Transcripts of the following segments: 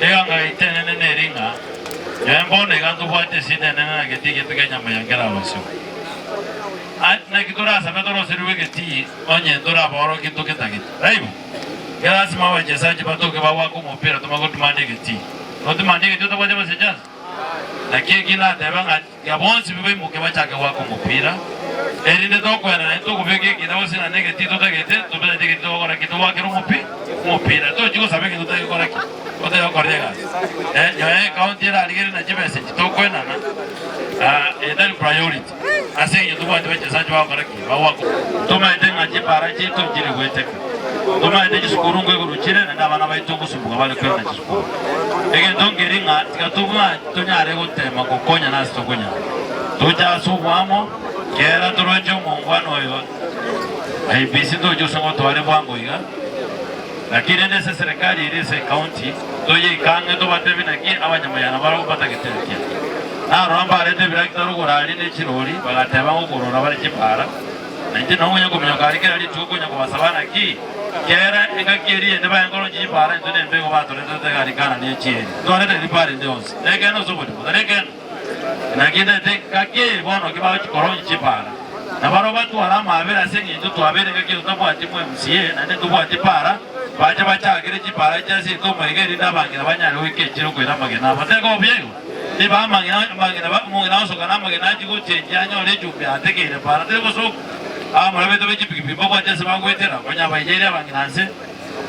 Eganga yaito enene neri ng'a nyowe mbono iga ntobwate esida enene na egetii giaito kia nyama nkerarosiwe. Naki torasabe toroserigwe egetii onye ntorabaorokie ntoketagete? Raibo? Erasima abachesachi batoke bagoaka omopira tomanye gotimanda egetii. Notimande egetii otabwati abachesachi? Naki eki nateba ng'a tiga bonsi pi baimoke bachake goaka omopira, erinde tokoenda naende tokobeka ekina gose naende egetii totagete, tobwate egetii togokora ki? Togoakera omopi omopira. Tochi gosaba egento totari gokora ki? Totari gokora egasi. Eh, nyowe ecounty erarigererie na chibesa echi tokoenana, ah, etari priority. Ase engencho tobwate abachesachi bagokora ki? Bagoaka. Tomaete ng'a chipara chiaito nchire goeteka. Tomaete chisukuru nkoigorwa chire, naende abana baito ngosumbuka bare koirana chisukuru. Egento nkeri ng'a tiga tobua tonyare gotema gokonyana ase tokonyara. Toche ase oboamo, kera toroche omongwana oyo IEBC ntoche gose ngotware bwango iga. Naki rende ase eserekari eria ase ecounty toyeike ang'e tobatebi naki abanyamayana barabwo batagete ekia. Narora mbarete ebirakita rogoro aria ne chirori bagateba ng'a okorora bare chipara, na inche nao ngonya kominyoka aria kera rituko konya kobasaba naki kera engaki eria ende baye nkoronche chipara intwe nembe igo batoreterete egari Kanani echieri. Ntwarete ripara ende yonsi. Nekeene ase oborimo, tari ekeene? Naki ndete engaki eye bono ki bagochia koronya chipara, na barabwo batware amaabera ase engencho twabeire engaki eye totabwati MCA, naende ntobwati para, bache bachakere chipara echi ase intwe omoika erinde abang'ina banyare goika echiro koira amagena abo. Tari koba buya igo? Niba amang'ina amang'ina ba omong'ina agosoka namagena achie gochenchia anyore echumbi ategeire para, tari gosoka. Abamura baito be chipikipiki mbabwati ase bagoetera, konya baiyeire abang'ina nse,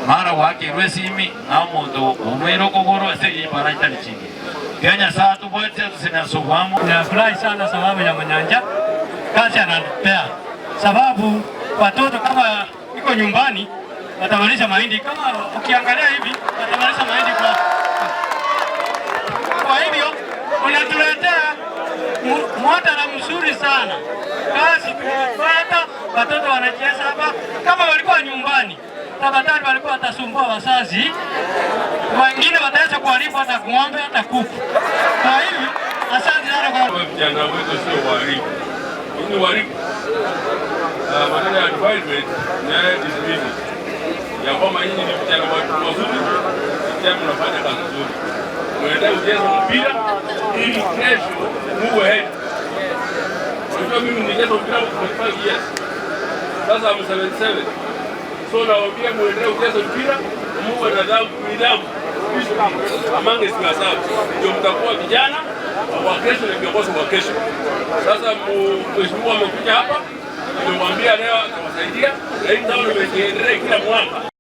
mara goakerwa esimi ng'a omonto oumeire okogoro ase engencho chipara chitari chingiya. Tiga Nyasae atobwatie atosenie ase oboamo. Nafurahi sana sababu ya Manyanja kazi anatupea, sababu watoto kama iko nyumbani watamaliza mahindi, kama ukiangalia hivi watamaliza mahindi kwa, kwa hivyo unatuletea mwatara mzuri sana, kazi tumepata, watoto wanacheza hapa kama walikuwa nyumbani tafadhali walikuwa watasumbua wazazi, wengine wataweza kuharibu hata ng'ombe hata kuku. Kwa hivyo asante sana kwa vijana wetu sio waharibu, ni waharibu. Uh, maneno ya defilement na dismissal ya kwamba nyinyi ni vijana watu wazuri, vijana mnafanya kazi nzuri, mnaenda kucheza mpira ili kesho muwe head. Unajua mimi nilicheza mpira for 45 years, sasa I'm 77 so nawaambia muendelee kucheza mpira, muwe na nidhamu among yourselves, ndio mtakuwa vijana wa kesho na viongozi wa kesho. Sasa mheshimiwa amekuja hapa, nimemwambia leo atawasaidia, na hii tournament iendelee kila mwaka.